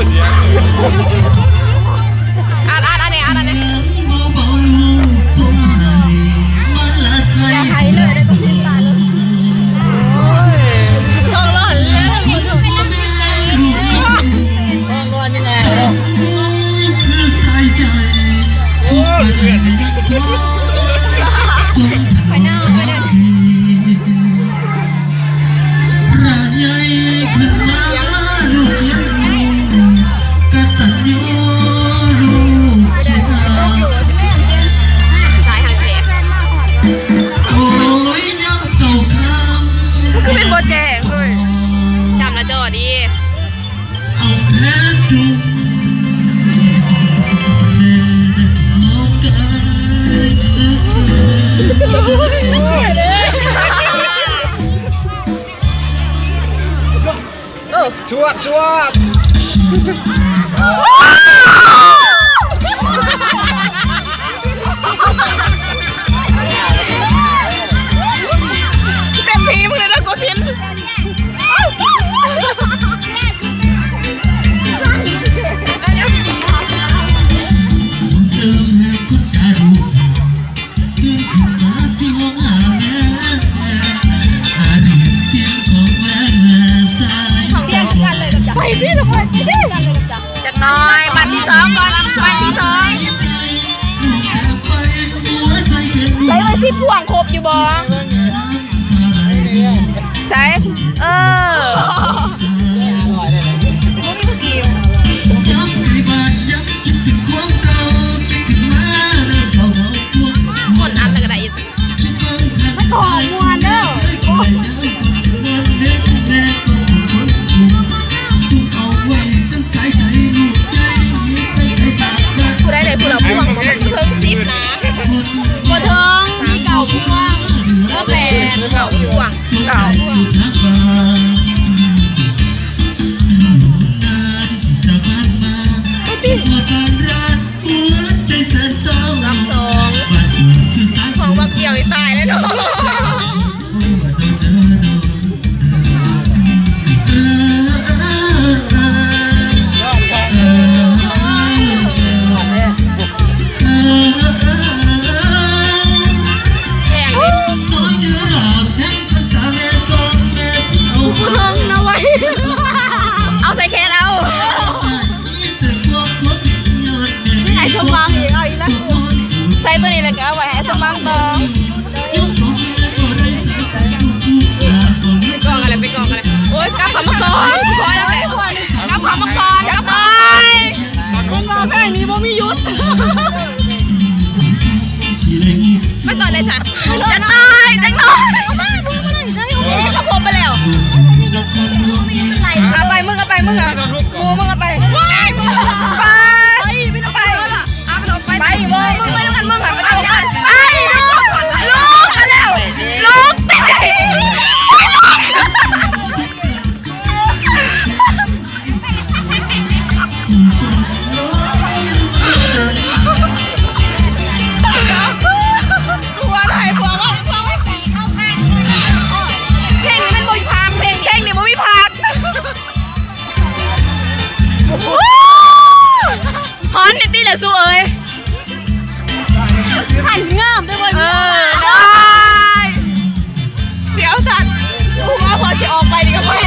ອ່ານ ອ່ານ ອ່ານແດ່ ອ່ານແດ່. ຢ່າໃຫ້ເລີຍ ໄດ້ກໍເປັນຕາເລີຍ. ໂອ້ຍ ທ້ອງຮ້ອນເລີຍ ທ້ອງຮ້ອນຍັງໄງເນາະ. ໂອ້ຍ ເດືອດ ໄປນຳ ໄປນຳ. ພະໃຫຍ່ຂຶ້ນມາລູກຍັງໜຸ່ມ ກະຕັນຍູລູກເຂຍນາ. ໂອ້ຍ ຍາມເຊົ້າຄ່ຳ ຄືເປັນບໍ່ແຈ້ງເວີຍ ຈຳໜ້າຈໍດີ. ເອົາແພ້ຈຸ່ມແມ່ເອົາກາຍ ເອີ ຊວດ ຊວດ. ເຕັມທີ່ມຶງເລີຍເດີ ໂກສິນ. ໄປຕິ ໄປຕິ ຈັກໜ້ອຍ ບັດທີສອງກ່ອນ ບັດທີສອງ. ໃສ່ໄວ້ສິບພວງ ຄົບຢູ່ບໍ່? ໃສ ເອີ ບໍ່ມີຜູ້ກີບ. ຄົນອັດແລ້ວກໍໄດ້ ມັນກໍມ່ວນເດີ. ຜູ້ໃດໄດ້ຜູ້ລະພວງບໍ່? ມັນບໍ່ເຖິງສິບນະ. ບໍ່ເຖິງ ມີເກົ້າພວງ ເອີ ແປດ ເກົ້າພວງ ເກົ້າພວງ. ໄປຕິ ລອບສອງ ຫ້ອງບັກດຽວນີ້ຕາຍແລ້ວເນາະ. ເອົາໃສ່ແຂນເອົາ. ມີໄອ້ສົມຫວັງອີກ ເອົາອີກແລ້ວ. ໃສ່ໂຕນີ້ແລ້ວກໍເອົາໄວ້ໃຫ້ສົມຫວັງຕໍ່. ໄປກອງກັນແຫຼະ ໄປກອງກັນແຫຼະ. ໂອ້ຍ ກັບເຂົ້າມາກ່ອນ ພໍແລ້ວແຫຼະ. ກັບເຂົ້າມາກ່ອນ ກັບໄປ. ເພິ່ນວ່າແພງນີ້ບໍ່ມີຢຸດ. ໄປກ່ອນເລີຍຊະ. ຈັກໜ້ອຍ ຈັກໜ້ອຍ. ເຂົາພົບໄປແລ້ວ. ເອົາໄປ ມຶງເອົາໄປ ມຶງອະ ໝູ່ມຶງເອົາໄປ. ໄປ ໄປ ໄປ ໄປ ບໍ່ ມຶງໄປນຳກັນ ມຶງອະ ໄປນຳກັນ. ໄປ ໄປ ລຸກ ລຸກ ລຸກ ລຸກ. ເພງນີ້ມັນບໍ່ມີພາກ ເພງ ເພງນີ້ບໍ່ມີພາກ. ຮ້ອນແທ້ຕິລະສູເອີຍ. ຄັນງາມເດີເວີຍ. ເອີ ໄດ້ ສຽວສັດ. ຮູ້ວ່າພໍຊິອອກໄປນີ້ກໍບໍ່ເຫັ